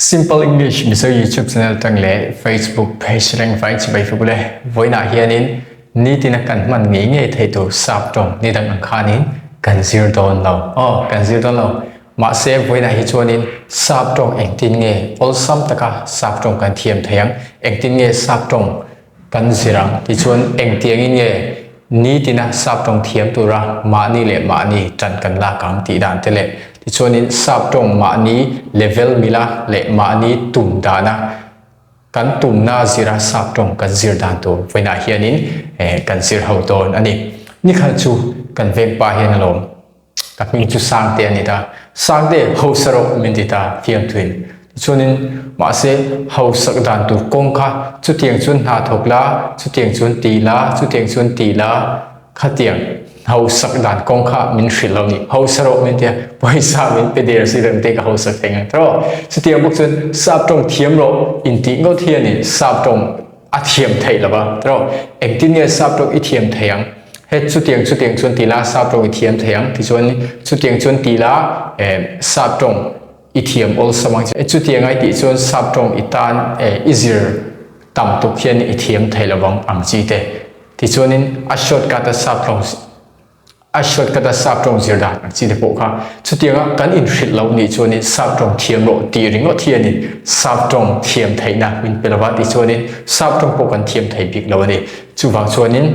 Simple English Mizo YouTube channel tang leh Facebook page reng vai chibai fak ule. Vawiinah hianin nitina kan hman ngei ngei thei tur sap tawng ni dang ang khanin kan zir dawn lo. Aw, kan zir dawn lo. Mahse, vawiinah hi chuanin sap tawng engtin nge awlsam taka sap tawng kan thiam thei ang, engtin nge sap tawng Kan zir ang tichuan engtiangin nge nitina sap tawng thiam tura mahni leh mahni tan kan lak ang tih dan te leh tichuanin sap tawng mahni level mila leh mahni tum dana kan tumna zira sap tawng kan zir dan tur vawiinah hianin kan zir ho dawn a ni. Nikhat chu kan vengpa hian alawm. Ka hming chu Sangte a ni ta. Sangte, hausa rawh min ti ta fiamthuin. Tichuanin, mahse, hausak dan tur kawng kha chutiang chuan hna thawk la, chutiang chuan ti la, chutiang chuan ti la, khatiang hausak dan kawng kha min hrilh lo ni. Hausa rawh min ti a, pawisa min pe der si reng te ka hausak thei ngang tawh. Chutiang bawk chuan sap tawng thiam rawh intih ngawt hianin sap tawng a thiam theih lo va, tawh engtin nge sap tawng i thiam thei ang? He chutiang chutiang chuan ti la sap tawng i thiam thei ang tichuan chutiang chuan ti la eh sap tawng i thiam awlsam ang che. Chutiang ai tih chuan sap tawng i tan eh i zir tam tuk hian i thiam thei lo vang ang chi te. Tichuanin a shortcut a sap tawng A shortcut a sap tawng zir dan ang chi te pawh kha chutianga kan inhrilh loh nih chuanin sap tawng thiam rawh tih ringawt hianin sap tawng thiam theihna min pe lova tih chuanin sap tawng pawh kan thiam thei bik lo a ni. Chuvang chuanin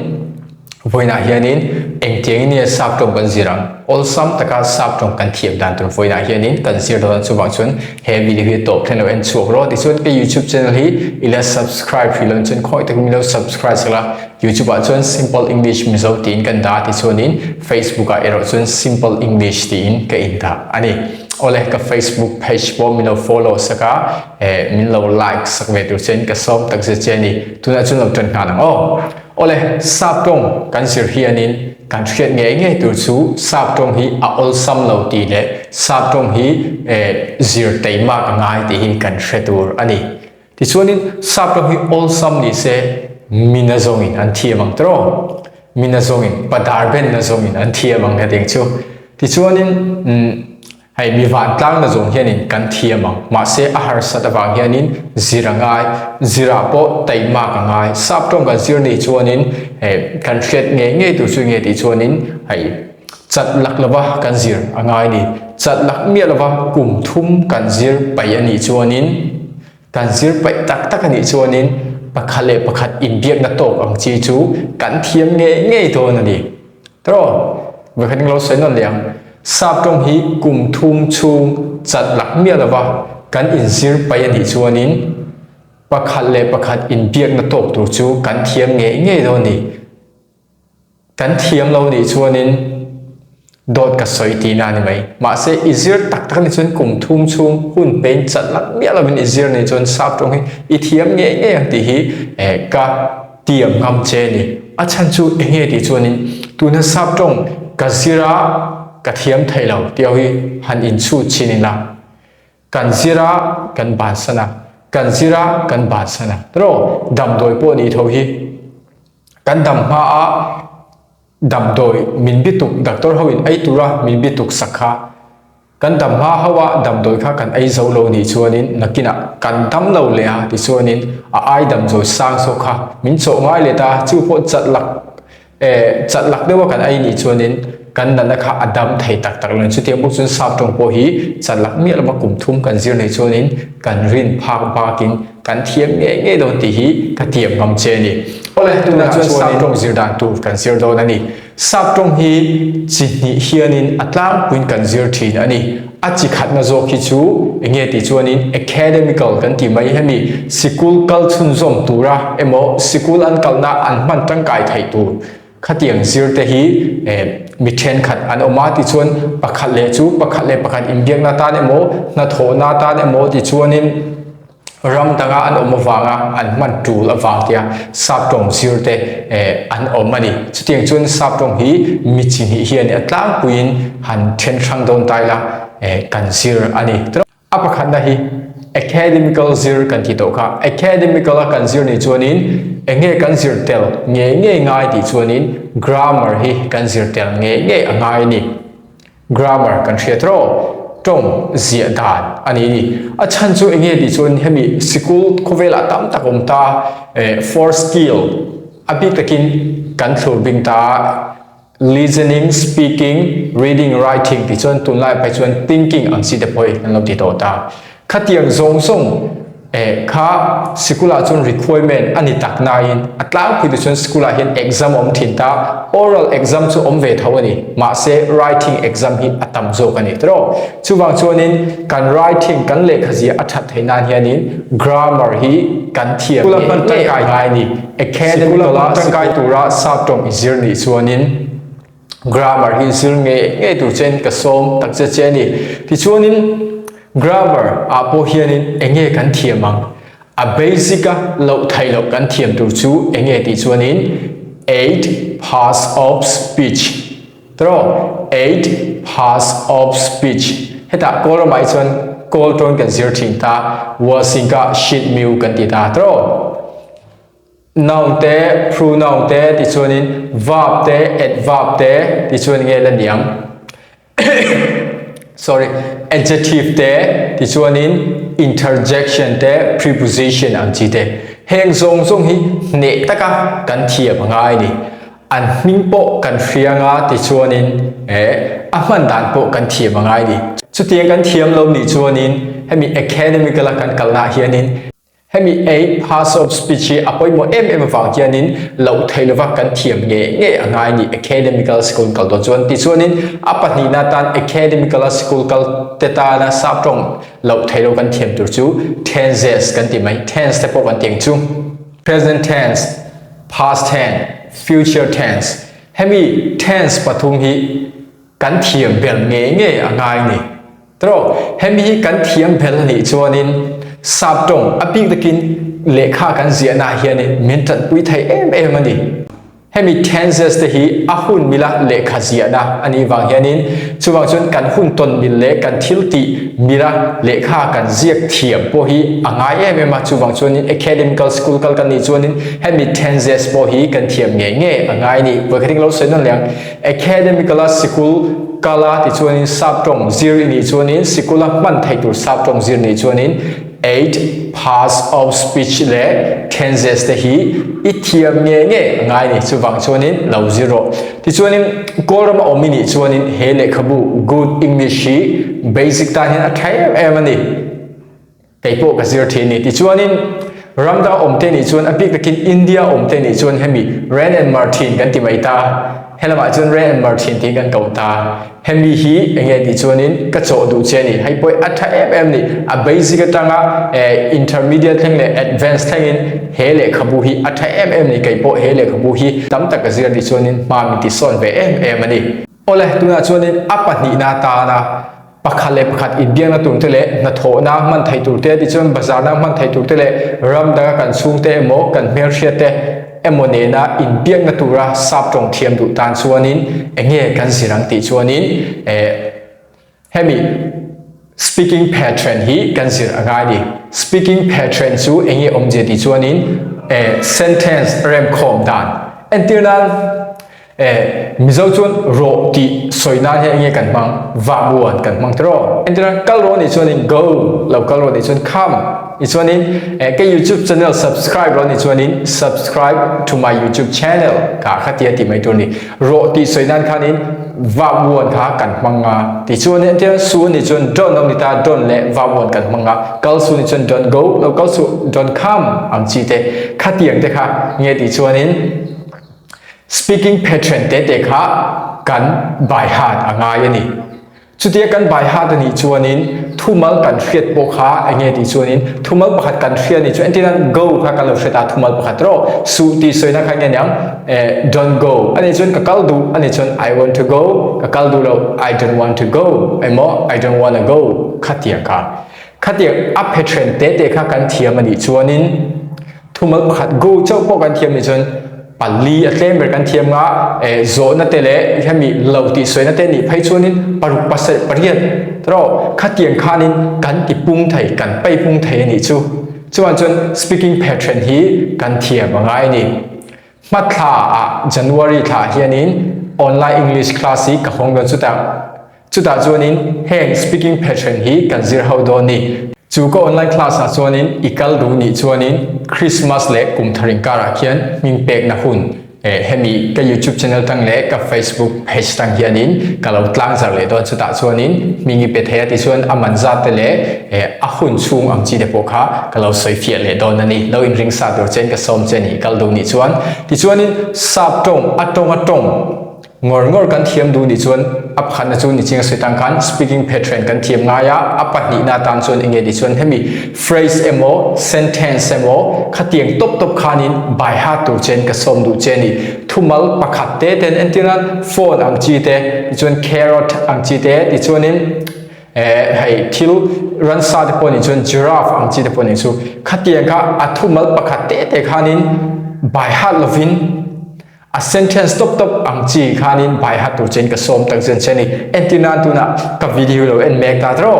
vawiinah hianin engtiangin nge sap tawng kan zir ang? Awlsam taka sap tawng kan thiam dan tur vawiinah hianin kan zir dawn a, chuvang chuan he video hi tawp thleng lo en chhuak rawh. Tichuan ka YouTube channel hi i la subscribe hrih loh chuan khawi takin min lo subscribe sak la. YouTube ah chuan Simple English Mizo tiin kan dah a tichuanin Facebook ah erawh chuan Simple English tiin ka in dah a ni. Awle ka Facebook page pawh min lo follow sak a, eh min lo like sak ve tur chuan ka sawm tak zet che a ni. Tunah chuan lo tan nghal ang aw. Awle sap tawng kan zir hianin kan hriat ngei ngei tur chu sap tawng hi a awlsam lo tih leh sap tawng hi eh zir teimak a ngai tih hi kan hre tur a ni. Tichuanin sap ram hi awlsam ni se mi na zawngin an thiam ang tawh, mi na zawngin padar ben na zawngin an thiam ang hetiang chu. Tichuanin hei mi vantlang na zawng hianin kan thiam ang, mahse a harsat avang hianin zir a ngai, zirah pawh taimak a ngai. Sap tawng kan zir nih chuanin hei kan hriat ngei ngei tur chu nge tih chuanin hei chat lak lova kan zir a ngai ni. Chat lak miah lova kum thum kan zir paih a nih chuanin Kan zir paih tak tak a nih chuanin pakhat leh pakhat inbiakna tawk ang chi chu kan thiam ngei ngei dawn a ni. Tawh, vawikhat englo sawi nawn leh ang. Sap tawng hi kum thum chhung chat lak miah lova kan inzir paih a nih chuanin pakhat leh pakhat inbiakna tawk tur chu kan thiam ngei ngei dawn a ni. Kan thiam lo nih chuanin dawt ka sawi tihna a ni mai. Mahse, i zir tak tak nih chuan kum thum chhung hun pein chat lak miah lovin i zir nih chuan sap tawng hi i thiam ngei ngei ang tih hi ka tiam ngam che a ni. A chhan chu eng nge tih chuanin tuna sap tawng ka zir a ka thiam thei lo tih ho hi han inchhut chin ila kan zir a kan bansan a, kan zir a kan bansan a. Tiraw? Damdawi pawh nih tho hi. Kan dam hma a damdawi min bituk doctor ho in ei tura min bituk sak kha kan dam hma ho a damdawi kha kan ei zo lo nih chuanin nakinah kan dam lo leh a tichuanin a ai damdawi sang zawk kha min chawh ngai leh ta chu pawh chat lak eh chat lak deuh a kan ei nih chuanin kan natna kha a dam thei tak tak lo chutiang bawk chuan sap tawng pawh hi chat lak miah lova kum thum kan zir nei chuanin kan rin phak bakin Kan thiam ngei ngei dawn tih hi ka tiam ngam che a ni. Awle, tunah chuan sap tawng zir dan tur kan zir dawn a ni. Sap tawng hi chi hnih hianin a tlangpuiin kan zir thin a ni. A chi khatna zawk hi chu eng nge tih chuanin academical kan tih mai hemi sikul kal chhunzawm tura emaw sikul an kalna an hman tangkai theih tur Khatiang zir te hi mi thenkhat an awm a tichuan pakhat leh chu pakhat leh pakhat inbiakna tan emaw hnathawhna tan emaw tichuanin ram danga an awm avanga an hman tul avang tia sap tawng zir te an awm a ni. Chutiang chuan sap tawng hi mi chi hnih hian a tlangpuiin han then hrang dawn ta ila kan zir a ni. A pakhatna hi academical zir kan tih tawh kha. Academical a kan zir nih chuanin eng nge kan zir tel ngei ngei ngai tih chuanin grammar hi kan zir tel ngei ngei a ngai a ni. Grammar kan hriat rawh. Tawng ziah dan a ni ni. A chhan chu enge tih chuan hemi sikul khawvelah tam tak awm ta for skill a bik takin kan thlur bing ta listening, speaking, reading, writing tih chuan tunlai phei chuan thinking ang chi te pawh hi kan lo ti tawh ta. Khatiang zawng zawng Eh, kha sikulah chuan requirement a ni tak nain a tlangpui te chuan sikulah hian exam a awm thin ta, oral exam chu awm ve tho a ni, mahse writing exam hi a tam zawk a ni tiraw. Chuvang chuanin kan writing kan lehkha zia a that theih nan hianin grammar hi kan thiam ngei ngei a ngai a ni. Academical a tangkai tura sap tawng i zir nih chuanin Grammar hi zir ngei ngei tur chen ka sawm tak che che a ni. Tichuanin grammar ah pawh hianin enge kan thiam ang? A basic a loh theih loh kan thiam tur chu enge tih chuanin eight parts of speech tawh eight parts of speech hetah kawl ramah hi chuan kawl tawn kan zir thin ta wasingka shit miu kan ti ta tawh. Noun te, pronoun te tichuanin verb te, adverb te tichuan nge la niang? Sorry, adjective te tichuanin interjection te, preposition ang chi te. Heng zawng zawng hi hneh taka kan thiam a ngai a ni. An hming pawh kan hria nga tichuanin eh a hman dan pawh kan thiam a ngai a ni. Chutiang kan thiam lo nih chuanin hemi academical a kan kalnaah hianin Hemi ei parts of speech hi a pawimawh em em avang hianin loh theih lova kan thiam ngei ngei a ngai ni academical school kal dawn chuan tichuanin a pahnihna tan academical a school kal te tana sap tawng loh theih lo kan thiam tur chu tenses kan ti mai tense te pawh kan ti ang chu present tense past tense future tense hemi tense pathum hi kan thiam bel ngei ngei a ngai ni. Tawh, hemi hi kan thiam bel a nih chuanin sap tawng a bik takin lehkha kan ziahnaah hianin min tanpui thei em em a ni. Hemi tenses te hi a hun mila lehkha ziahna a nih vang hianin chuvang chuan kan hun tawn mil leh kan thil tih mila lehkha kan ziak thiam pawh hi a ngai em em a, chuvang chuanin academical school kal kan nih chuanin hemi tenses pawh hi kan thiam ngei ngei a ngai a ni. Vawikhatin ka lo sawi nawn leh ang. Academical a sikul kal a ti chuanin sap tawng zir i nih chuanin sikul a hman theih tur sap tawng zir nih chuanin eight parts of speech leh tenses te hi i thiam nge nge a ngai ni chuvang chuanin lo zir rawh. Tichuanin Kawlram a awm i nih chuanin he lehkhabu Good English hi basic tan hian a tha em em a ni. Kei pawh ka zir thin ni. Tichuanin ram dang awm te nih chuan a bik takin India awm te nih chuan hemi Ren and Martin kan ti mai ta. Helamah chuan Ren and Martin tiin kan ko ta. Hemi hi enge tih chuanin ka chawh duh che a ni. Hei pawh a tha em em ni. A basic atanga intermediate thleng leh advanced thlengin he lehkhabu hi a tha em em ni. Kei pawh he lehkhabu hi tam tak ka zir tih chuanin hma min ti sawn ve em em a ni. Awle, tunah chuanin a pahnihna atana pakhat leh pakhat inbiakna tur te leh hnathawhna hman theih tur te tichuan bazarna hman theih tur te leh ram danga kan chhungte emaw kan hmelhriat te emaw nena inbiakna tura sap tawng thiam duh tan chuanin enge kan zir ang tih chuanin eh hemi Speaking pattern hi kan zir a ngai ni. Speaking pattern chu enge awmzia tih chuanin eh sentence remkhawm dan. Entir nan eh Mizo chuan rawh tih sawi nan hian enge kan hmang? Vahmuan kan hmang tiraw? Entir nan kal rawh nih chuanin go, lo kal rawh nih chuan come. Tichuanin eh ka YouTube channel subscribe rawh nih chuanin subscribe to my YouTube channel ka kha tia tih mai tur ni. Rawh tih sawi nan khanin verb one kha kan hmang a, tichuan entir su nih chuan don't awm ni ta, don't leh verb one kan hmang a, kal su nih chuan don't go, lo kal su don't come ang chi te khatiang te kha nge tih chuanin speaking pattern te te kha kan by heart a ngai a ni. Chutia kan bai hat a nih chuanin thumal kan hriat pawh kha eng nge tih chuanin thumal pakhat kan hria nih chuan entir nan go kha kan lo hriat a thumal pakhat rawh suh tih sawina kha enge niang eh don't go a nih chuan ka kal duh a nih chuan I want to go ka kal duh lo I don't want to go emaw I don't wanna go khatiang kha khatiang a phethren te te kha kan thiam a nih chuanin Thumal pakhat go chauh pawh kan thiam nih cun pali a tlem ber kan thiam nga eh zawhna te leh hemi lo tih sawina te nih phei chuanin paruk pasarih pariat tawh khatiang khanin kan ti pung thei kan pei pung thei a nih chu chuan chuan speaking pattern hi kan thiam a ngai a ni hmathla ah January thla hianin online English class hi ka hawng dawn chutah. Chutah chuanin heng speaking pattern hi kan zir ho dawn ni. Chu ka online class ah chuanin i kal duh nih chuanin Christmas leh kum thar inkarah khian hming pekna hun eh hemi ka youtube channel tang leh ka facebook page tang hianin ka lo tlang zar leh dawn chutah chuanin hming i pe thei a tichuan a man zat te leh eh a hun chhung ang chi te pawh kha ka lo sawi fiah leh dawn a ni. Lo inring sa tur chen ka sawm che ni i kal duh nih chuan tichuanin sap tawng a tawng a tawng Ngawr ngawr kan thiam duh nih chuan a pakhatna chu niching a sawi tan khan speaking pattern kan thiam ngai a, a pahnihna atan chuan enge tih chuan hemi phrase emaw sentence emaw khatiang tawp tawp khanin by heart tur chen ka sawm duh che a ni. Thumal pakhat te ten entir nan phone ang chi te tichuan carrot ang chi te tichuanin eh hei thil ransa te pawh nih chuan giraffe ang chi te pawh nih chu khatiang kha a thumal pakhat te te khanin by heart lovin A sentence tawp tawp ang chi khanin bai hat tur chen ka sawm tak zen che ni. Entir nan tunah ka video lo en mek ta tro.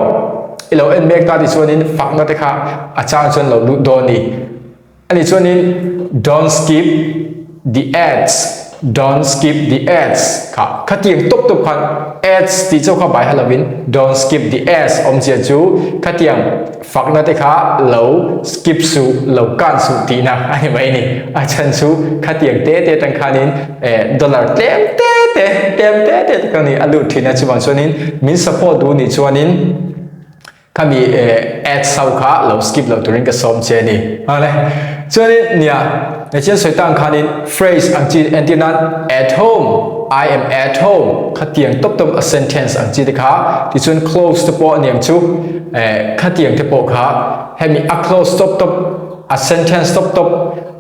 I lo en mek ta ti chuanin fakna te kha a chang chuan lo lut dawn ni. Ani chuanin don't skip the ads, don't skip the ads kha khatiang tawp tawp khan ads tih chauh kha bai hat lovin don't skip the ads awmzia chu khatiang Fakna te kha lo skip suh, lo kan suh tihna a ni mai ni. A chhan chu khatiang te te atang khanin eh dollar tlem te te, tlem te te te khan a lut thin a, chuvang chuanin min support duh nih chuanin khami eh ads ho kha lo skip lo turin ka sawm che a ni. Awle, chuanin nia Nichian sawi tang khanin phrase ang chi entir nan at home, I am at home khatiang tawp tawp a sentence ang chi te kha tichuan clause te pawh aniang chu eh khatiang te pawh kha hemi a clause tawp tawp a sentence tawp tawp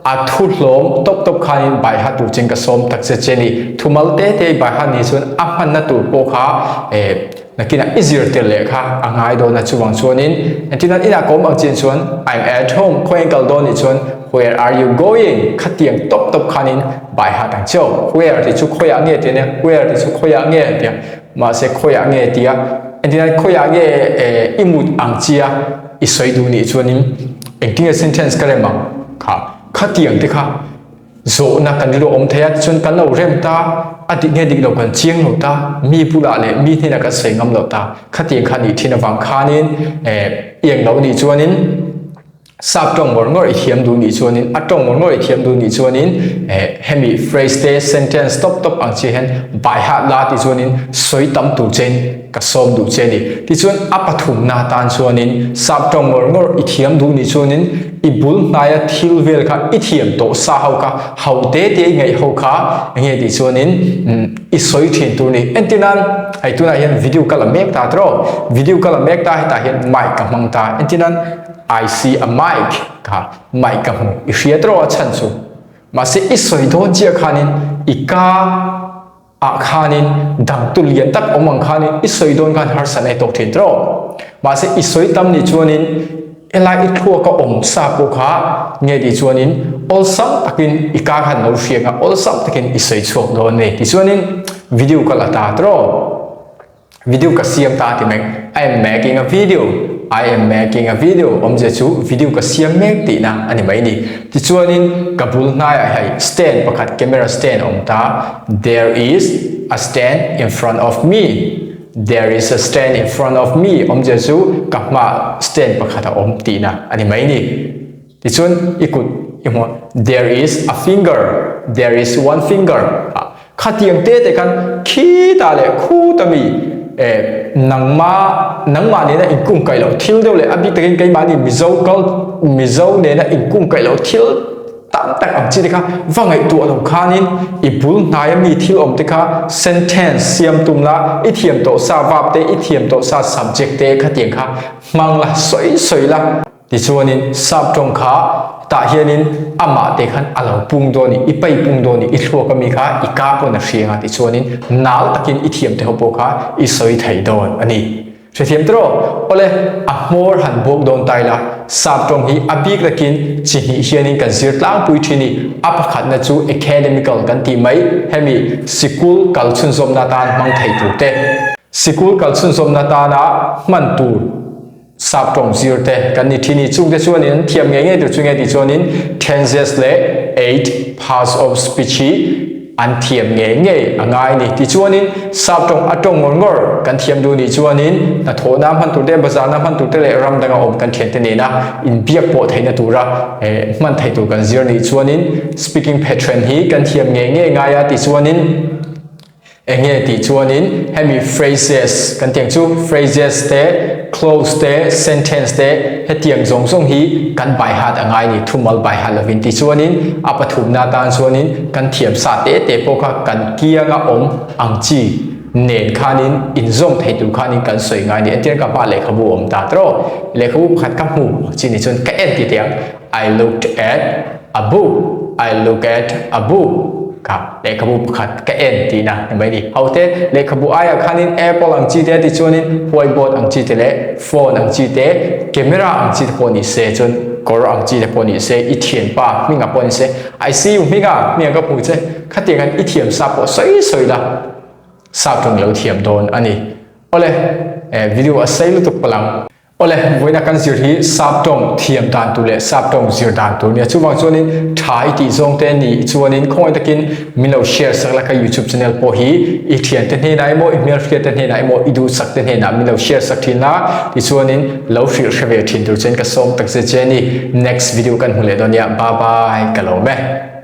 a thu hlawm tawp tawp khanin bai ha tur chin ka sawm tak che che ni thumal te te bai ha ni chuan a hmanna tur pawh kha eh Nakinah i zir tir leh kha a ngai dawn a, chuvang chuanin entirnan inah ka awm ang chin chuan I'm at home, khawiah kal dawn nih chuan where are you going khatiang tawp tawp khanin bai hat ang cheu. Where tih chu khawiah nge tih a nia, where tih chu khawiah nge tia, mahse khawiah nge tia entirnan khawiah nge i mut ang chia i sawi duh nih chuanin engtinge sentence ka rem ang kha khatiang te kha Zawhna kan rilru awm thei a, tichuan kan lo rem ta, a dik nge dik lo kan chiang lo ta, mi bulah leh mi hnenah kan sawi ngam lo ta, khatiang kha nih thin avang khanin eh i eng lo nih chuanin sap tawng ngawr ngawr i thiam duh nih chuanin a tawng ngawr ngawr i thiam duh nih chuanin eh hemi phrase te sentence tawp tawp ang chi hian bai hat la ti chuanin sawi tam tur chein ka sawm duh che a ni. Tichuan a pathumna atan chuanin sap tawng ngawr ngawr i thiam duh nih chuanin i bul hnaia thil vel kha i thiam tawh sa ho kha ho te te i ngaih ho kha enge tih chuanin i sawi thin tur ni. Entir nan hei tunah hian video ka la mek ta tawh video ka la mek ta hetah hian mic ka hmang ta entir nan I see a mic kha mic ka hmu i hria tawh a chhan chu mahse i sawi dawn chiah khanin i ka ah khanin dangtu lian tak awm ang khanin i sawi dawn khan harsat nei tawk thin tawh. Mahse i sawi tam nih chuanin helai i thluak a awm sa pawh kha nge tih chuanin awlsam takin i ka khan lo hriak a, awlsam takin i sawi chhuak dawn a ni. Tichuanin video ka la ta tawh. Video ka siam ta ti mek, I am making a video, I am making a video awmzia chu video ka siam mek tihna a ni mai ni. Tichuanin ka bul hnaiah hei stand pakhat camera stand a awm ta, there is a stand in front of me, there is a stand in front of me awmzia chu ka hmaah stand pakhat a awm tihna a ni mai ni. Tichuan i kut i hmuh there is a finger, there is one finger ah khatiang te te khan khitah leh khuta mi eh nangma nangmah nena inkungkaih loh thil deuh leh a bik takin keimahni Mizo kal Mizo nena inkungkaih loh thil tam tak ang chi te kha va ngaihtuah lo khanin i bul hnaia mi thil awm te kha sentence siam tum la i thiam tawh sa verb te i thiam tawh sa subject te khatiang kha hmang la sawi sawi la. Tichuanin sap tawng kha tah hianin amah te khan a lo pung dawn i, i pai pung dawn i, i thluak ami kha i ka pawn a hriang a, tichuanin nal takin i thiam te ho pawh kha i sawi thei dawn a ni. Hrethiam tawh? Awle, a hmawr han bawk dawn ta ila, sap tawng hi a bik takin chi hnih hianin kan zir tlangpui thin i, a pakhatna chu academical kan tih mai, hemi sikul kal chhunzawmna atan hmang thei tur te, sikul kal chhunzawmna atana hman tur, Sap tawng zir te kan ni thin i chungte chuanin an thiam ngei ngei tur chu nge tih chuanin tenses leh 8 parts of speech hi an thiam ngei ngei a ngai a ni. Tichuanin sap tawng a tawng ngawr ngawr kan thiam duh nih chuanin hnathawhna hman tur te, bazarna hman tur te leh ram danga awm kan thiante nena inbiak pawh theihna tura hman theih tur kan zir nih chuanin speaking pattern hi kan thiam ngei ngei ngai a. Tichuanin Enge tih chuanin hemi phrases kan tiang chu phrases te, clause te, sentence te hetiang zawng zawng hi kan by heart a ngai ni thumal by heart lovin tih chuanin a pathumna atan chuanin kan thiam sa te te pawh kha kan kianga awm ang chi nen khanin inzawm thei tur khanin kan sawi ngai ni. Entirna ka hma lehkhabu a awm ta tawh lehkhabu pakhat ka hmu ang chi ni chuan ka en ti teh ang. I looked at a book, I look at a book kha lehkhabu pakhat ka en tihna ni mai ni. Ho te lehkhabu aiah khanin apple ang chi te tichuanin whiteboard ang chi te leh phone ang chi te camera ang chi te pawh ni se chuan kawr ang chi te pawh ni se i thianpa hmingah pawh ni se I see you hminga hminga ka hmu che khatiang khan i thiam sa pawh sawi sawi la sap tawng lo thiam dawn a ni. Awle video a sei lutuk palh ang. Awle, vawiina kan zir hi sap tawng thiam dan tur leh sap tawng zir dan tur nia. Chuvang chuanin tha i tih zawng te nih chuanin khawngaih takin min lo share sak la ka YouTube channel pawh hi i thiante hnenah emaw i hmelhriat te hnenah emaw i duhsak te hnenah min lo share sak thin la tichuanin lo hrilh hre ve thin tur chuan ka sawm tak zet che a ni. Next video kan hmu leh dawn nia. Bye bye ka lawm e.